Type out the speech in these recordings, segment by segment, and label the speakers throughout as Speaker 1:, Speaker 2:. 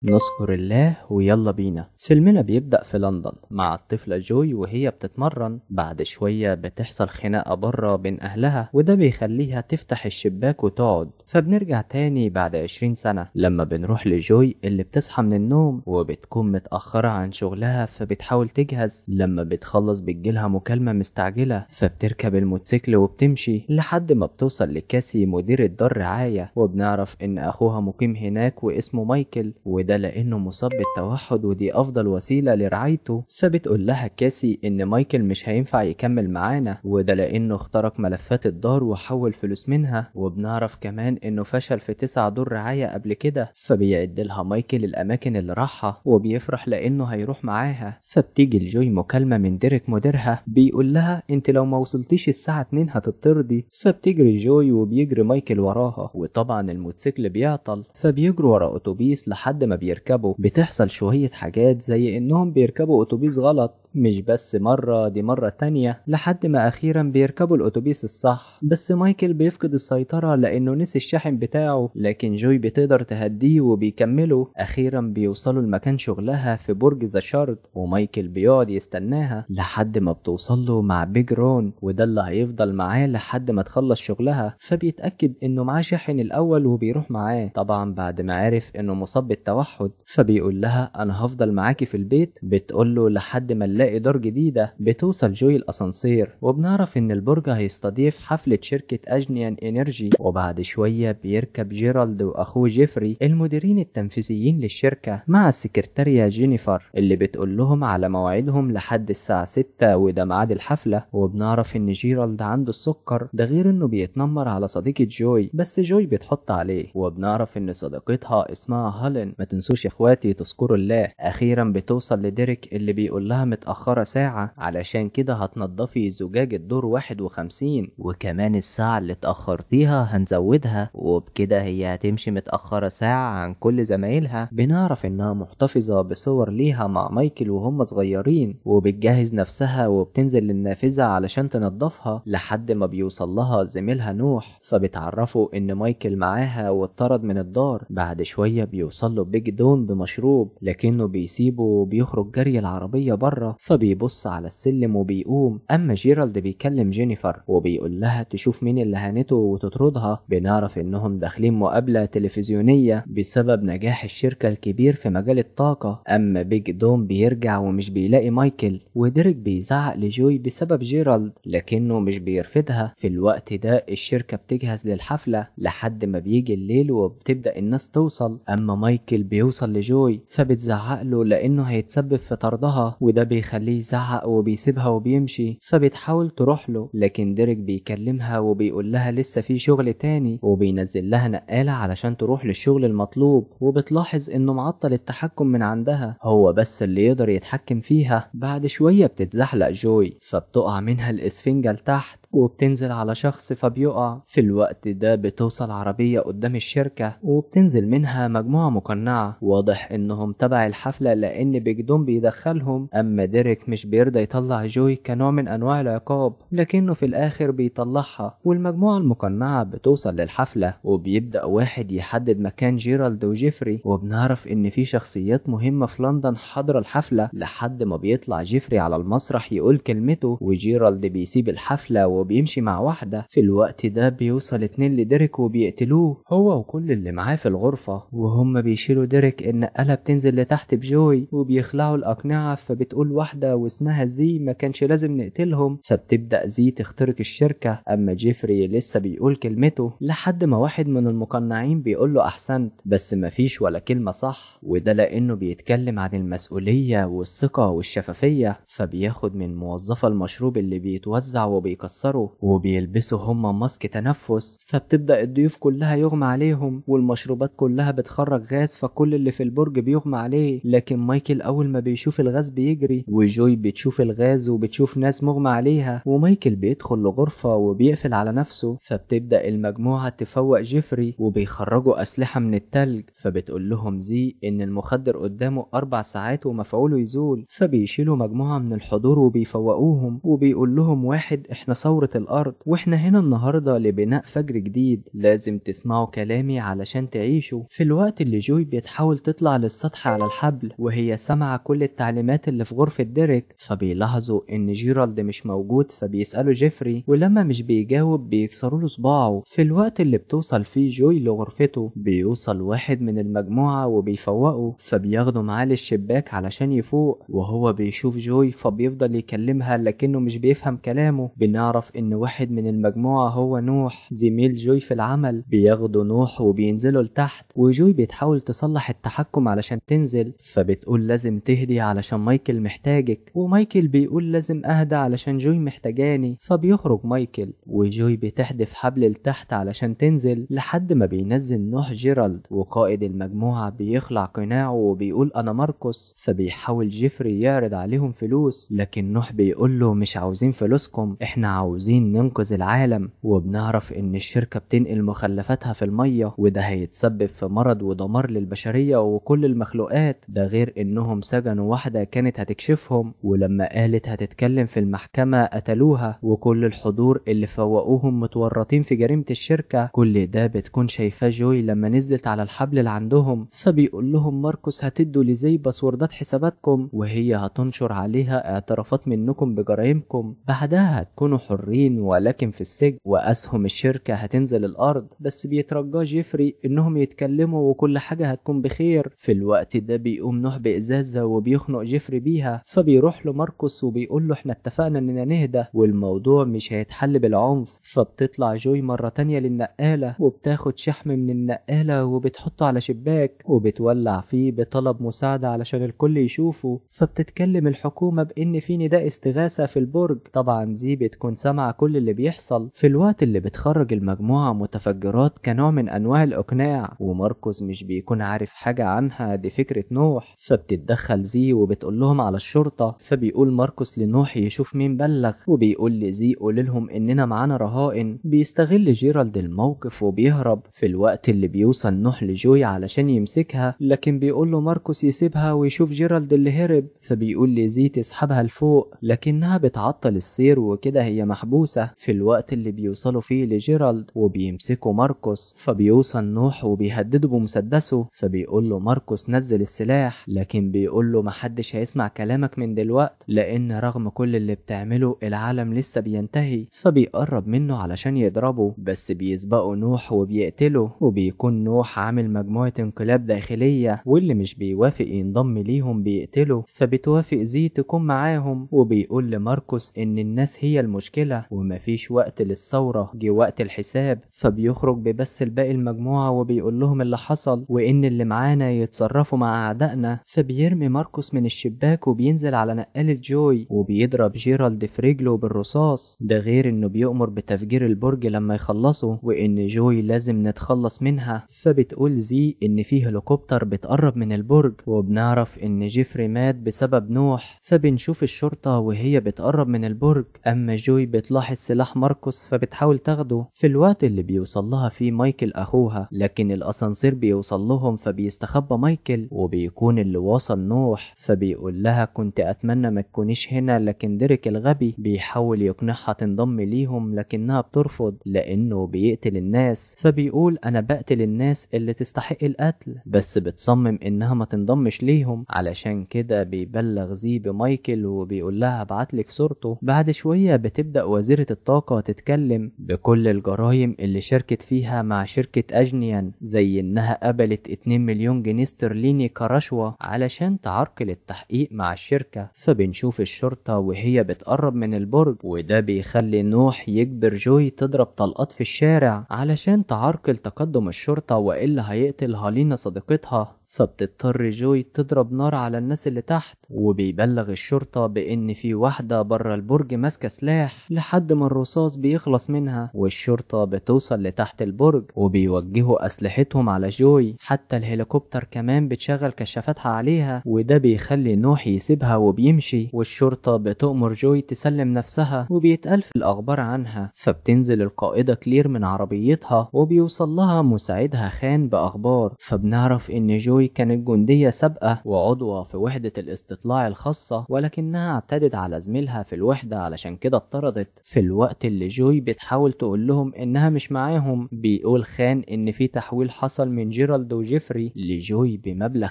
Speaker 1: نذكر الله ويلا بينا. فيلمنا بيبدأ في لندن مع الطفلة جوي وهي بتتمرن. بعد شوية بتحصل خناقة بره بين أهلها، وده بيخليها تفتح الشباك وتقعد. فبنرجع تاني بعد 20 سنة لما بنروح لجوي اللي بتصحى من النوم وبتكون متأخرة عن شغلها، فبتحاول تجهز. لما بتخلص بتجيلها مكالمة مستعجلة، فبتركب الموتوسيكل وبتمشي لحد ما بتوصل لكاسي مدير الدار رعاية، وبنعرف إن أخوها مقيم هناك واسمه مايكل، وده لأنه مصاب بالتوحد ودي أفضل وسيلة لرعايته. فبتقول لها كاسي إن مايكل مش هينفع يكمل معانا، وده لأنه اخترق ملفات الدار وحول فلوس منها، وبنعرف كمان إنه فشل في 9 دور رعاية قبل كده. فبيعد لها مايكل الأماكن اللي راحها وبيفرح لأنه هيروح معاها. فبتيجي لجوي مكالمة من ديريك مديرها بيقول لها أنت لو ما وصلتيش الساعة 2 هتطردي. فبتجري جوي وبيجري مايكل وراها، وطبعا الموتوسيكل بيعطل، فبيجروا ورا أتوبيس لحد ما بيركبوا. بتحصل شوية حاجات زي إنهم بيركبوا أتوبيس غلط، مش بس مرة، دي مرة تانية، لحد ما أخيرا بيركبوا الأتوبيس الصح. بس مايكل بيفقد السيطرة لأنه نسي الشاحن بتاعه، لكن جوي بتقدر تهديه وبيكملوا. أخيرا بيوصلوا لمكان شغلها في برج ذا شارد، ومايكل بيقعد يستناها لحد ما بتوصله مع بيج رون، وده اللي هيفضل معاه لحد ما تخلص شغلها. فبيتأكد إنه معاه شاحن الأول وبيروح معاه، طبعا بعد ما عرف إنه مصاب بالتوحد. فبيقول لها أنا هفضل معاكي في البيت، بتقول له لحد ما نلاقي دار جديدة. بتوصل جوي الأسانسير، وبنعرف إن البرج هيستضيف حفلة شركة أجنيان إنرجي. وبعد شوية بيركب جيرالد وأخوه جيفري المديرين التنفيذيين للشركة مع السكرتارية جينيفر اللي بتقول لهم على موعدهم لحد الساعة 6 وده ميعاد الحفلة. وبنعرف إن جيرالد عنده السكر، ده غير إنه بيتنمر على صديقة جوي، بس جوي بتحط عليه. وبنعرف إن صديقتها اسمها هالين. ما تنسوش يا إخواتي تذكروا الله. أخيرا بتوصل لديريك اللي بيقول لها متأخرة ساعة، علشان كده هتنضفي زجاج الدور 51، وكمان الساعة اللي اتأخرتيها هنزودها، وبكده هي هتمشي متأخرة ساعة عن كل زمايلها. بنعرف انها محتفظة بصور ليها مع مايكل وهم صغيرين، وبتجهز نفسها وبتنزل للنافذة علشان تنضفها لحد ما بيوصل لها زميلها نوح، فبتعرفوا ان مايكل معاها واتطرد من الدار. بعد شوية بيوصل له بيج دون بمشروب، لكنه بيسيبه وبيخرج جري العربية بره، فبيبص على السلم وبيقوم. اما جيرالد بيكلم جينيفر وبيقول لها تشوف مين اللي هانته وتطردها. بنعرف انهم داخلين مقابلة تلفزيونية بسبب نجاح الشركة الكبير في مجال الطاقة. اما بيج دوم بيرجع ومش بيلاقي مايكل، وديريك بيزعق لجوي بسبب جيرالد لكنه مش بيرفدها. في الوقت ده الشركة بتجهز للحفلة لحد ما بيجي الليل وبتبدأ الناس توصل. اما مايكل بيوصل لجوي فبتزعق له لانه هيتسبب في طردها، وده بيخليه يزعق وبيسيبها وبيمشي. فبتحاول تروح له، لكن ديريك بيكلمها وبيقول لها لسه في شغل تاني، وبينزل لها نقالة علشان تروح للشغل المطلوب. وبتلاحظ انه معطل التحكم من عندها، هو بس اللي يقدر يتحكم فيها. بعد شوية بتتزحلق جوي، فبتقع منها الاسفنجة لتحت وبتنزل على شخص فبيقع. في الوقت ده بتوصل عربية قدام الشركة وبتنزل منها مجموعة مقنعة، واضح انهم تبع الحفلة لان بيج دون بيدخلهم. اما ديريك مش بيرضى يطلع جوي كنوع من انواع العقاب، لكنه في الاخر بيطلعها، والمجموعة المقنعة بتوصل للحفلة. وبيبدأ واحد يحدد مكان جيرالد وجيفري، وبنعرف ان في شخصيات مهمة في لندن حاضرة الحفلة لحد ما بيطلع جيفري على المسرح يقول كلمته، وجيرالد بيسيب الحفلة وبيمشي مع واحدة. في الوقت ده بيوصل 2 لديريك وبيقتلوه هو وكل اللي معاه في الغرفة، وهم بيشيلوا ديريك النقالة بتنزل لتحت بجوي وبيخلعوا الأقنعة. فبتقول واحدة واسمها زي ما كانش لازم نقتلهم، فبتبدأ زي تخترق الشركة. أما جيفري لسه بيقول كلمته لحد ما واحد من المقنعين بيقول له أحسنت، بس مفيش ولا كلمة صح، وده لأنه بيتكلم عن المسؤولية والثقة والشفافية. فبياخد من موظفة المشروب اللي بيتوزع وبيكسره، وبيلبسوا هما ماسك تنفس. فبتبدأ الضيوف كلها يغمى عليهم، والمشروبات كلها بتخرج غاز، فكل اللي في البرج بيغمى عليه. لكن مايكل أول ما بيشوف الغاز بيجري، وجوي بتشوف الغاز وبتشوف ناس مغمى عليها، ومايكل بيدخل لغرفة وبيقفل على نفسه. فبتبدأ المجموعة تفوق جيفري وبيخرجوا أسلحة من التلج. فبتقول لهم زي إن المخدر قدامه 4 ساعات ومفعوله يزول. فبيشيلوا مجموعة من الحضور وبيفوقوهم، وبيقول لهم واحد إحنا ثورة ثورة الأرض، واحنا هنا النهاردة لبناء فجر جديد، لازم تسمعوا كلامي علشان تعيشوا. في الوقت اللي جوي بتحاول تطلع للسطح على الحبل وهي سامعة كل التعليمات اللي في غرفة ديريك، فبيلاحظوا ان جيرالد مش موجود فبيسألوا جيفري، ولما مش بيجاوب بيكسروا له صباعه. في الوقت اللي بتوصل فيه جوي لغرفته بيوصل واحد من المجموعة وبيفوقه، فبياخده معاه للشباك علشان يفوق، وهو بيشوف جوي فبيفضل يكلمها لكنه مش بيفهم كلامه. بنعرف ان واحد من المجموعة هو نوح زميل جوي في العمل، بياخدوا نوح وبينزلوا لتحت، وجوي بتحاول تصلح التحكم علشان تنزل، فبتقول لازم تهدي علشان مايكل محتاجك، ومايكل بيقول لازم اهدى علشان جوي محتاجاني، فبيخرج مايكل وجوي بتحدف حبل لتحت علشان تنزل لحد ما بينزل نوح جيرالد، وقائد المجموعة بيخلع قناعه وبيقول انا ماركوس، فبيحاول جيفري يعرض عليهم فلوس لكن نوح بيقول له مش عاوزين فلوسكم، احنا عاوزين ننقذ العالم. وبنعرف ان الشركة بتنقل مخلفاتها في المية، وده هيتسبب في مرض ودمار للبشرية وكل المخلوقات، ده غير انهم سجنوا واحدة كانت هتكشفهم، ولما قالت هتتكلم في المحكمة قتلوها، وكل الحضور اللي فوقوهم متورطين في جريمة الشركة. كل ده بتكون شايفاه جوي لما نزلت على الحبل اللي عندهم، فبيقول لهم ماركوس هتدوا لزي باسوردات حساباتكم وهي هتنشر عليها اعترافات منكم بجرائمكم، بعدها هتكونوا حرين ولكن في السجن، واسهم الشركة هتنزل الارض. بس بيترجاه جيفري انهم يتكلموا وكل حاجة هتكون بخير. في الوقت ده بيقوم نوح بإزازة وبيخنق جيفري بيها، فبيروح له ماركوس وبيقول له احنا اتفقنا اننا نهدى والموضوع مش هيتحل بالعنف. فبتطلع جوي مرة تانية للنقالة وبتاخد شحم من النقالة وبتحطه على شباك وبتولع فيه بطلب مساعدة علشان الكل يشوفه. فبتتكلم الحكومة بان في نداء استغاثة في البرج، طبعا زي بتكون سامعة كل اللي بيحصل. في الوقت اللي بتخرج المجموعة متفجرات كنوع من انواع الاقناع، وماركوس مش بيكون عارف حاجة عنها، دي فكرة نوح. فبتتدخل زي وبتقول لهم على الشرطة، فبيقول ماركوس لنوح يشوف مين بلغ، وبيقول لزي قول لهم اننا معانا رهائن. بيستغل جيرالد الموقف وبيهرب. في الوقت اللي بيوصل نوح لجوي علشان يمسكها، لكن بيقول له ماركوس يسيبها ويشوف جيرالد اللي هرب، فبيقول لزي تسحبها لفوق لكنها بتعطل السير وكده هي محبوسة. في الوقت اللي بيوصلوا فيه لجيرالد وبيمسكوا ماركوس، فبيوصل نوح وبيهدده بمسدسه، فبيقول له ماركوس نزل السلاح، لكن بيقول له محدش هيسمع كلامك من دلوقت لان رغم كل اللي بتعمله العالم لسه بينتهي. فبيقرب منه علشان يضربه، بس بيسبقه نوح وبيقتله، وبيكون نوح عامل مجموعة انقلاب داخلية واللي مش بيوافق ينضم ليهم بيقتله. فبتوافق زي تكون معاهم، وبيقول لماركوس ان الناس هي المشكلة ومفيش وقت للثورة، جه وقت الحساب. فبيخرج ببس الباقي المجموعة وبيقول لهم اللي حصل وان اللي معانا يتصرفوا مع اعدائنا. فبيرمي ماركوس من الشباك وبينزل على نقالة جوي وبيضرب جيرالد في رجله بالرصاص، ده غير انه بيؤمر بتفجير البرج لما يخلصوا وان جوي لازم نتخلص منها. فبتقول زي ان في هليكوبتر بتقرب من البرج، وبنعرف ان جيفري مات بسبب نوح. فبنشوف الشرطة وهي بتقرب من البرج، اما جوي بتلاحظ سلاح ماركوس فبتحاول تاخده. في الوقت اللي بيوصل لها فيه مايكل اخوها، لكن الاسانسير بيوصل لهم فبيستخبى مايكل وبيكون اللي وصل نوح، فبيقول لها كنت اتمنى ما تكونيش هنا، لكن ديريك الغبي بيحاول يقنعها تنضم ليهم لكنها بترفض لانه بيقتل الناس. فبيقول انا بقتل الناس اللي تستحق القتل، بس بتصمم انها ما تنضمش ليهم، علشان كده بيبلغ زي بمايكل وبيقول لها ابعتلك صورته. بعد شوية بتبدأ وزيرة الطاقة تتكلم بكل الجرائم اللي شاركت فيها مع شركة أجنيان، زي انها قبلت 2 مليون جنيه استرليني كرشوة علشان تعرقل التحقيق مع الشركة. فبنشوف الشرطة وهي بتقرب من البرج، وده بيخلي نوح يجبر جوي تضرب طلقات في الشارع علشان تعرقل تقدم الشرطة وإلا هيقتل هالينا صديقتها. فبتضطر جوي تضرب نار على الناس اللي تحت، وبيبلغ الشرطة بإن في واحدة برا البرج ماسكة سلاح لحد ما الرصاص بيخلص منها، والشرطة بتوصل لتحت البرج وبيوجهوا أسلحتهم على جوي، حتى الهليكوبتر كمان بتشغل كشافاتها عليها، وده بيخلي نوح يسيبها وبيمشي، والشرطة بتؤمر جوي تسلم نفسها وبيتقال في الأخبار عنها. فبتنزل القائدة كلير من عربيتها وبيوصل لها مساعدها خان بأخبار، فبنعرف إن جوي جوي كانت جندية سابقة وعضوة في وحدة الاستطلاع الخاصة، ولكنها اعتدت على زميلها في الوحدة علشان كده اتطردت. في الوقت اللي جوي بتحاول تقول لهم انها مش معاهم، بيقول خان ان في تحويل حصل من جيرالد وجيفري لجوي بمبلغ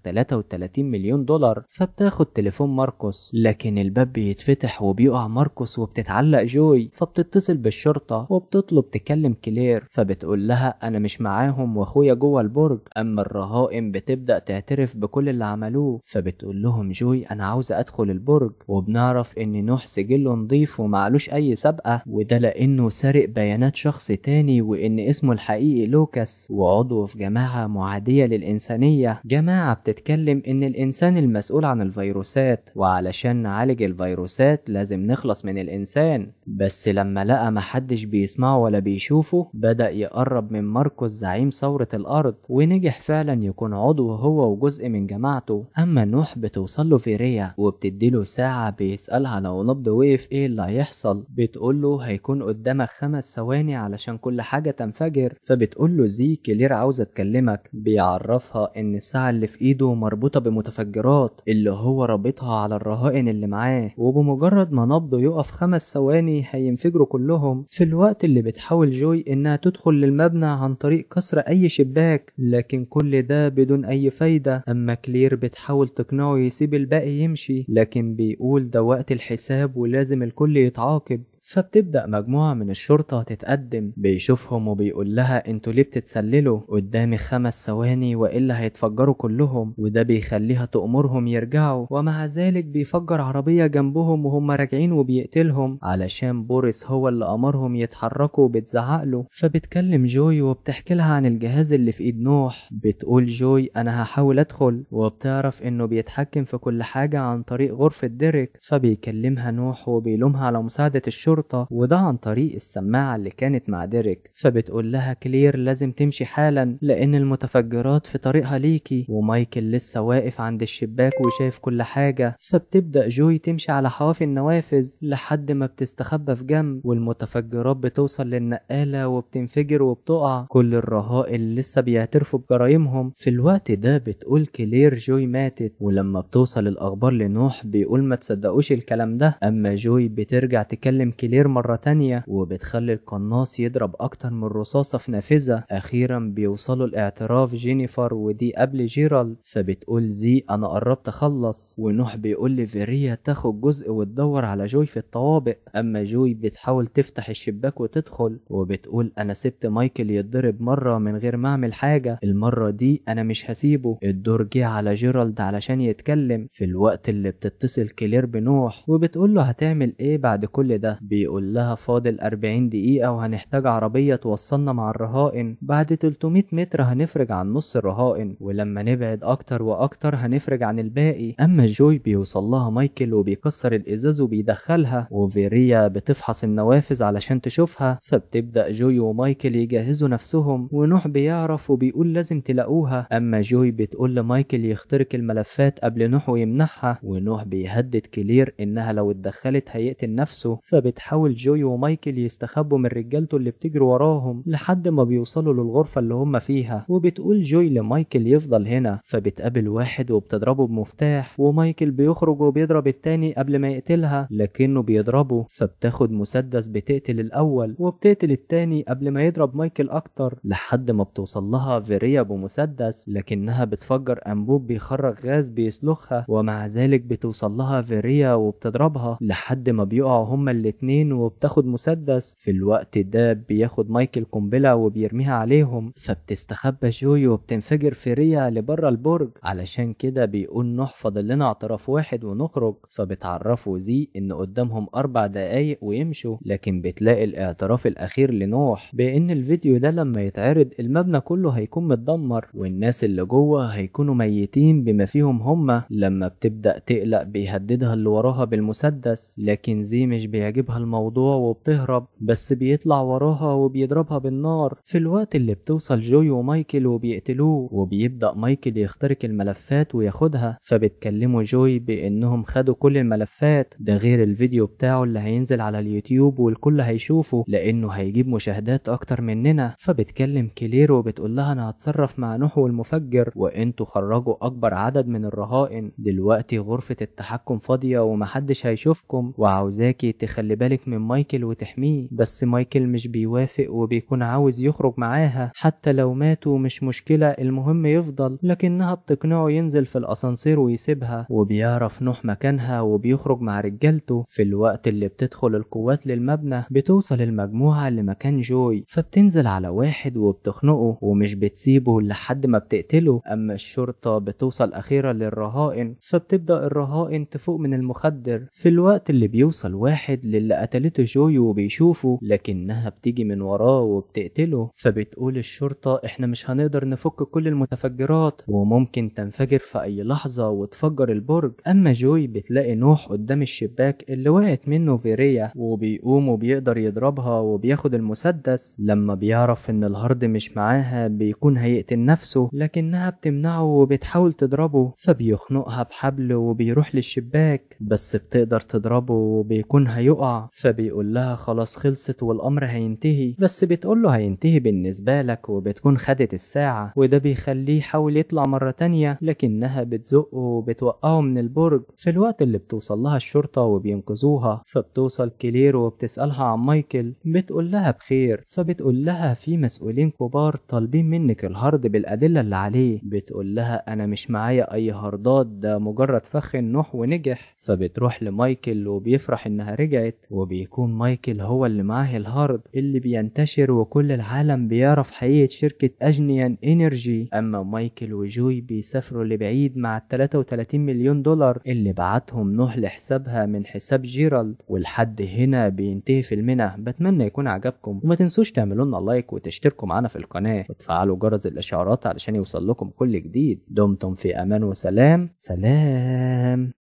Speaker 1: 33 مليون دولار. فبتاخد تليفون ماركوس، لكن الباب بيتفتح وبيقع ماركوس وبتتعلق جوي. فبتتصل بالشرطة وبتطلب تكلم كلير، فبتقول لها انا مش معاهم واخويا جوه البرج. اما الرهائن بتبدأ تعترف بكل اللي عملوه، فبتقول لهم جوي انا عاوزة ادخل البرج. وبنعرف ان نوح سجله نضيف ومعلوش اي سابقة، وده لانه سارق بيانات شخص تاني وان اسمه الحقيقي لوكاس، وعضو في جماعة معادية للإنسانية، جماعة بتتكلم ان الانسان المسؤول عن الفيروسات، وعلشان نعالج الفيروسات لازم نخلص من الانسان. بس لما لقى محدش بيسمعه ولا بيشوفه بدأ يقرب من ماركوس زعيم ثورة الارض، ونجح فعلا يكون عضو هو وجزء من جماعته. اما نوح بتوصله فيريا وبتديله ساعة بيسألها لو نبض وقف ايه اللي هيحصل، بتقوله هيكون قدامك 5 ثواني علشان كل حاجة تنفجر. فبتقوله زي كلير عاوزة تكلمك، بيعرفها ان الساعة اللي في ايده مربوطة بمتفجرات اللي هو رابطها على الرهائن اللي معاه، وبمجرد ما نبضه يقف 5 ثواني هينفجروا كلهم. في الوقت اللي بتحاول جوي انها تدخل للمبنى عن طريق كسر اي شباك، لكن كل ده بدون اي فايدة. اما كلير بتحاول تقنعه يسيب الباقي يمشي، لكن بيقول ده وقت الحساب ولازم الكل يتعاقب. فبتبدأ مجموعة من الشرطة تتقدم، بيشوفهم وبيقول لها انتوا ليه بتتسللوا قدامي 5 ثواني وإلا هيتفجروا كلهم، وده بيخليها تأمرهم يرجعوا، ومع ذلك بيفجر عربية جنبهم وهم راجعين وبيقتلهم علشان بوريس هو اللي أمرهم يتحركوا وبتزعق له. فبتكلم جوي وبتحكي لها عن الجهاز اللي في ايد نوح، بتقول جوي انا هحاول ادخل، وبتعرف انه بيتحكم في كل حاجة عن طريق غرفة ديريك. فبيكلمها نوح وبيلومها على مساعدة الشرطة، وده عن طريق السماعة اللي كانت مع ديريك. فبتقول لها كلير لازم تمشي حالا لان المتفجرات في طريقها ليكي، ومايكل لسه واقف عند الشباك وشايف كل حاجة. فبتبدأ جوي تمشي على حواف النوافذ لحد ما بتستخبى في جنب، والمتفجرات بتوصل للنقالة وبتنفجر وبتقع. كل الرهائن لسه بيعترفوا بجرايمهم. في الوقت ده بتقول كلير جوي ماتت، ولما بتوصل الأخبار لنوح بيقول ما تصدقوش الكلام ده. أما جوي بترجع تكلم كلير مرة تانية وبتخلي القناص يضرب أكتر من رصاصة في نافذة. أخيرا بيوصلوا الاعتراف جينيفر ودي قبل جيرالد، فبتقول زي أنا قربت أخلص، ونوح بيقول لفيريا تاخد جزء وتدور على جوي في الطوابق. أما جوي بتحاول تفتح الشباك وتدخل، وبتقول أنا سبت مايكل يتضرب مرة من غير ما أعمل حاجة، المرة دي أنا مش هسيبه. الدور جه على جيرالد علشان يتكلم. في الوقت اللي بتتصل كلير بنوح وبتقول له هتعمل إيه بعد كل ده، بيقول لها فاضل 40 دقيقة وهنحتاج عربية توصلنا مع الرهائن، بعد 300 متر هنفرج عن نص الرهائن، ولما نبعد أكتر وأكتر هنفرج عن الباقي. أما جوي بيوصل لها مايكل وبيكسر الإزاز وبيدخلها، وفيريا بتفحص النوافذ علشان تشوفها. فبتبدأ جوي ومايكل يجهزوا نفسهم، ونوح بيعرف وبيقول لازم تلاقوها. أما جوي بتقول لمايكل يخترق الملفات قبل نوح ويمنعها، ونوح بيهدد كلير إنها لو اتدخلت هيقتل نفسه. فبتحاول جوي ومايكل يستخبوا من رجالته اللي بتجري وراهم لحد ما بيوصلوا للغرفة اللي هم فيها، وبتقول جوي لمايكل يفضل هنا. فبتقابل واحد وبتضربه بمفتاح، ومايكل بيخرج وبيضرب التاني قبل ما يقتلها لكنه بيضربه. فبتاخد مسدس بتقتل الأول وبتقتل التاني قبل ما يضرب مايكل أكتر، لحد ما بتوصل لها فيريا بمسدس لكنها بتفجر أنبوب بيخرج غاز بيسلخها، ومع ذلك بتوصل لها فيريا وبتضربها لحد ما بيقعوا هما الاتنين وبتاخد مسدس. في الوقت ده بياخد مايكل قنبلة وبيرميها عليهم، فبتستخبى جوي وبتنفجر فيريا لبره البرج. علشان كده بيقول نوح فاضل لنا اعتراف واحد ونخرج. فبتعرفوا زي ان قدامهم 4 دقايق ويمشوا، لكن بتلاقي الاعتراف الاخير لنوح بان الفيديو ده لما يتعرض المبنى كله هيكون متدمر والناس اللي جوه هيكونوا ميتين بما فيهم هما. لما بتبدأ تقلق بيهددها اللي وراها بالمسدس، لكن زي مش بيعجبها عاجبها الموضوع وبتهرب، بس بيطلع وراها وبيضربها بالنار. في الوقت اللي بتوصل جوي ومايكل وبيقتلوه، وبيبدأ مايكل يخترق الملفات وياخدها، فبتكلموا جوي بانهم خدوا كل الملفات، ده غير الفيديو بتاعه اللي هينزل على اليوتيوب والكل هيشوفه لانه هيجيب مشاهدات اكتر مننا. فبتكلم كلير وبتقول لها انا هتصرف مع نوح والمفجر وانتوا خرجوا اكبر عدد من الرهائن، دلوقتي غرفة التحكم فاضية ومحدش هيشوفكم، وعاوزاكي تخلي بالك من مايكل وتحميه. بس مايكل مش بيوافق وبيكون عاوز يخرج معاها حتى لو ماتوا مش مشكلة، المهم يفضل، لكنها بتقنعه ينزل في الاسانسير ويسيبها، وبيعرف نوح مكانها وبيخرج مع رجالته. في الوقت اللي بتدخل القوات للمبنى بتوصل المجموعة لمكان جوي، فبتنزل على واحد وبتخنقه ومش بتسيبه لحد ما بتقتله. اما الشرطة بتوصل اخيرا للرهائن، فبتبدأ الرهائن تفوق من المخدر. في الوقت اللي بيوصل واحد للي قتلته جوي وبيشوفه، لكنها بتيجي من وراه وبتقتله. فبتقول الشرطة احنا مش هنقدر نفك كل المتفجرات وممكن تنفجر في اي لحظة وتفجر البرج. اما جوي بتلاقي نوح قدام الشباك اللي وقعت منه فيريا، وبيقوم وبيقدر يضربها وبياخد المسدس. لما بيعرف ان ال hard مش معاها بيكون هيقتل نفسه، لكنها بتمنعه وبتحاول تضربه، فبيخنقها بحبل وبيروح للشباك، بس بتقدر تضربه وبيكون هيقع. فبيقول لها خلاص خلصت والامر هينتهي، بس بتقول له هينتهي بالنسبة لك، وبتكون خدت الساعة، وده بيخليه يحاول يطلع مرة تانية، لكنها بتزقه وبتوقعه من البرج. في الوقت اللي بتوصل لها الشرطة وبينقذوها، فبتوصل كلير وبتسألها عن مايكل، بتقول لها بخير، فبتقول لها في مسؤولين كبار طالبين منك ال hard بالأدلة اللي عليه، بتقول لها انا مش معايا اي هاردات، ده مجرد فخ نوح ونجح. فبتروح لمايكل وبيفرح انها رجعت، وبيكون مايكل هو اللي معاه ال hard اللي بينتشر وكل العالم بيعرف حقيقة شركة اجنيان انرجي. اما مايكل وجوي بيسافروا لبعيد مع 33 مليون دولار اللي بعتهم نوح لحسابها من حساب جيرالد. ولحد هنا بينتهي فيلمنا، بتمنى يكون عجبكم، وما تنسوش تعملوا لنا like وتشتركوا معانا في القناة وتفعلوا جرس الاشعارات علشان يوصل لكم كل جديد. دمتم في امان وسلام. سلام.